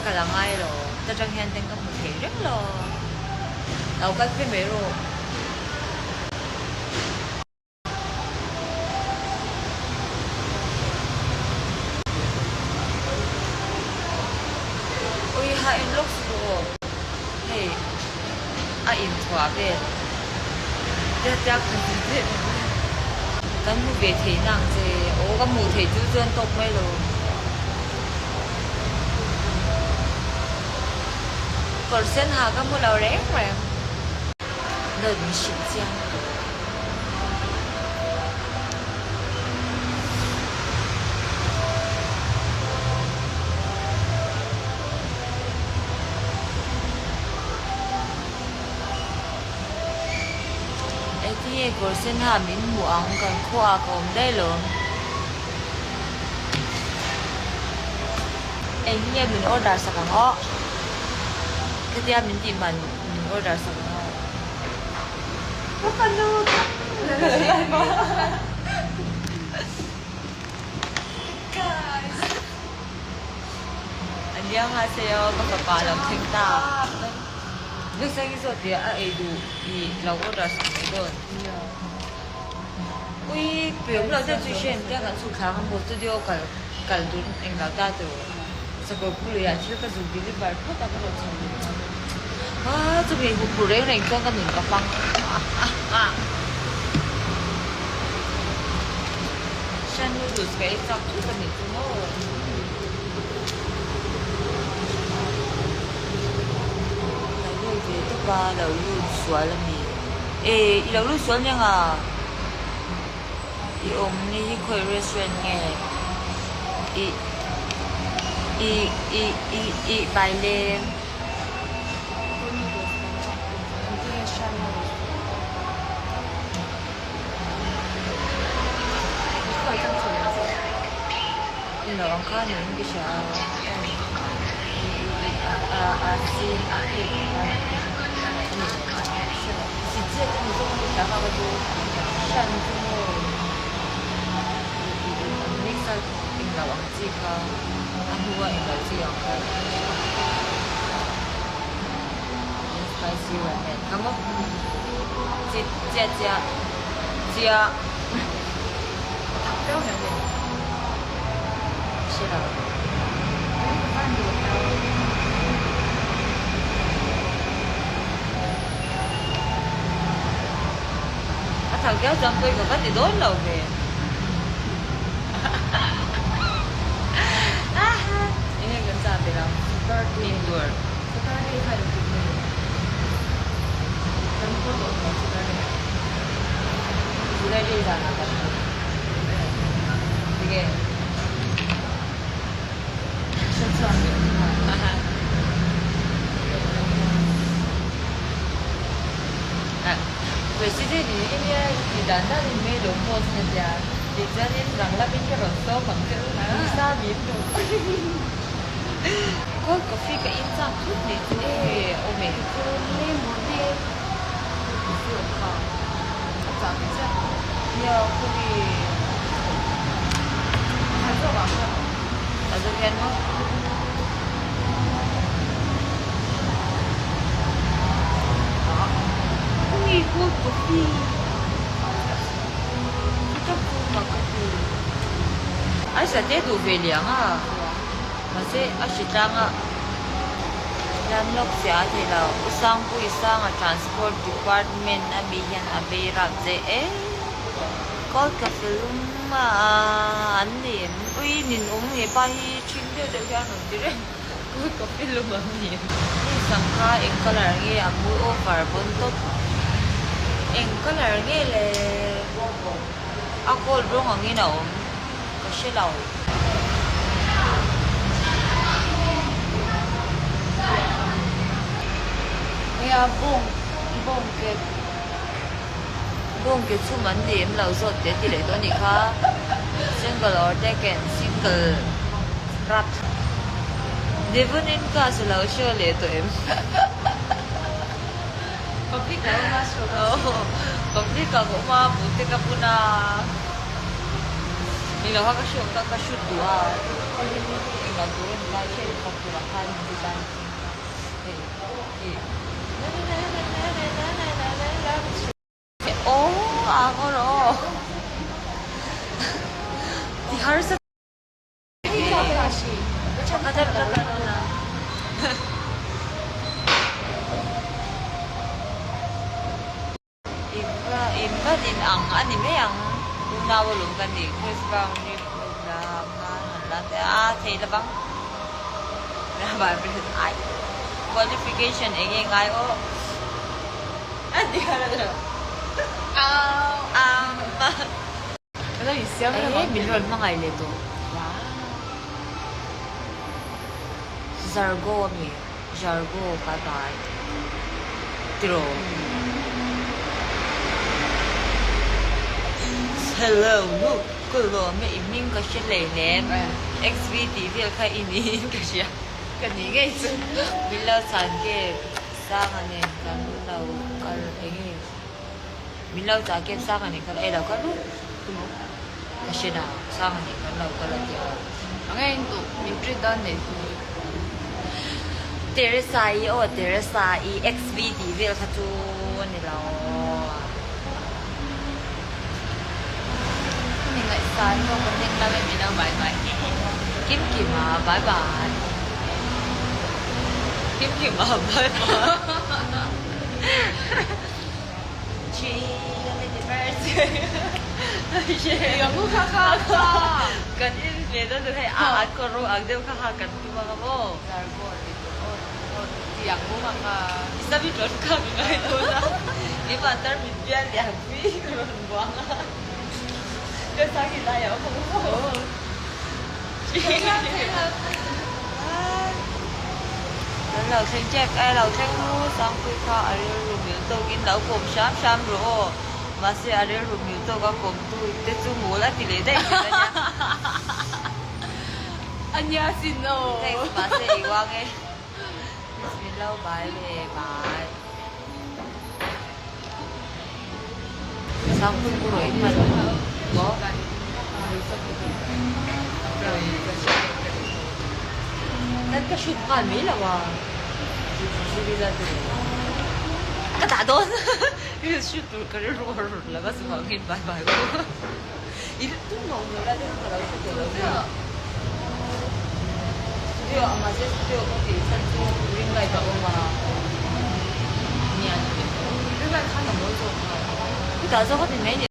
kal a ngai lo, ta tang hian ten ka hmu thei reng lo. Lo kal phei mai rawh. Ui ha en lawk suh aw, hei a inthuah vel tia tia ka ti zet kan hmu ve thei nang che aw ka hmuh theih chu chuan tawk mai lo. Kawr sen ha ka hmu lo reng reng. Dawt min hrilh chiang. Engtinge kawr sen ha min hmuh ang kan khuaah ka awm daih lo. Engtinge min order sak ang aw. Khatia min tih man min order sak ang aw. Ka fanu Guys. Annyeonghaseyo ka fapa lo thleng ta. Veksangi zawt tih a ei duh i lo order sak mai dawn. Ui pui awm lo deuh chu i hre em tia kan chhuk thlang a maw studio kal kal dun englo ta tur sakawr puluiah thil ka zuk deliver phawt a ka rawn chho leh dawn. Aa chumi hu phur reng reng chuan ka nun ka hmang a. Shan noodles ka ei chak thut a nih chu maw. Lo lut ve tawp a, lo lut sual a mi. E, i lo lut sual nia nga. I awm ni hi khawi restaurant nge? I i i i i bai leng. I lo ang kha niin ka hria a i a a a sin a cake kha a ni lo si chiat a ni zawk a ni hria kha ka chu hran chu maw i i i an mix a englo ang chi kha a hnua englo chi ang kha ka hria spicy ramen kha maw chi chiat chiah chiah. A thak viau chuan pawi ka va ti dawn lo ve. Enge kan chah belh ang? Indur. Saturday zanah kan hmu. Tinge? Hriatchhuak leh nghal. President in nia i tih dan dan in mail lo post na tia. Tichuanin rang lamin ka rawn sawm ang che u. Nisa min duh. Cold coffee ka in chak thut nih chu nge awm e. Nia khawi a zawk hian maw. Khawi cold coffee chu tak chu mak ka ti. A sa te duh ve liang a. Mahse a hri tlang a hlam lawk chiah a thei lo. U Sangpui Sanga Transport Department a mi hian a vei rap che e. Cold cafe lum a an ni em? Ui nin awm he pa hi ṭhing deuh deuh hian rawn ti reng. Cold coffee lum an ni em? Hei sangha eng colour nge a mawi over bawn tawp. Eng colour nge le? A gold rawng angin a awm. Ka hre lo. Nia bawng bawng ke bawng ke chhum an ni em lo zawt te ti leh tawh a nih kha single or taken single wrap Devon in class a lo show leh tawh em Public a awm a show public a awm a bute ka bun a. Englo kha ka hriat ka ka shoot duh a englo tur a ni lai hriat fak turah khan min ti tan hei ih Aw ang aw rawh aw ti harsa In vat in ang a ni mai ang unau alawm ka ni Chris Brown hi khan han la teh a thei lovang qualification eng nge ngai aw a ti kha lo Ehe min rawn hmangaih leh tawh. Zargo a mi? Zargo bye bye. Tiraw. Hello nu ka lawm e i hming ka hre hleinem XV tih vel kha i niin ka hria. Ka ni ngei chu. Min lo chhan kep Sanga nen kan lo kal enge. Min lo chah kep sang a nih kha e lo kal ru ka hre na sang a nih kan lo kal a tia. A nge in duh min treat dan nei chu. Teresa i aw Teresa i XV tih vel kha chu a ni lo. Ka mi ngaihsan zawk ka nek lam e min lo bye bye. Kim kim a bye bye. Kim kim a bye bye. Kan in ve dawn chu hei a an kawr rawng ang deuh kha ha kan tum ang a maw? I sam hi rawn kak ngai dawn a, keimah tarmit bial lian pui ka rawn buang a, ka sang hi lai ah a awm maw? Kan lo thleng tep e, lo thleng ru Sangpui kha a rilru mil tawkin lo kawm hram hram rawh aw. Mahse a rilru mil tawka kawm tu te chu mawl a ti leh daih zel a nia. A nia sin aw. Thanks mahse i uang e. Miss min lo bai le bai. Sangpui ku rawih hman maw? Nan ka shoot nghal mai lo a. Ka dah dawn. Shoot tur ka rilru a rawn lang a chuvangin bye bye u. I tum lo lo la deuh ka lo shoot tawh lo ve. Studio ah mahse studio ka tih chhan chu ring light a awm a. Ring light khan a mawi zawk a. Chutah zawk a ti mai ni.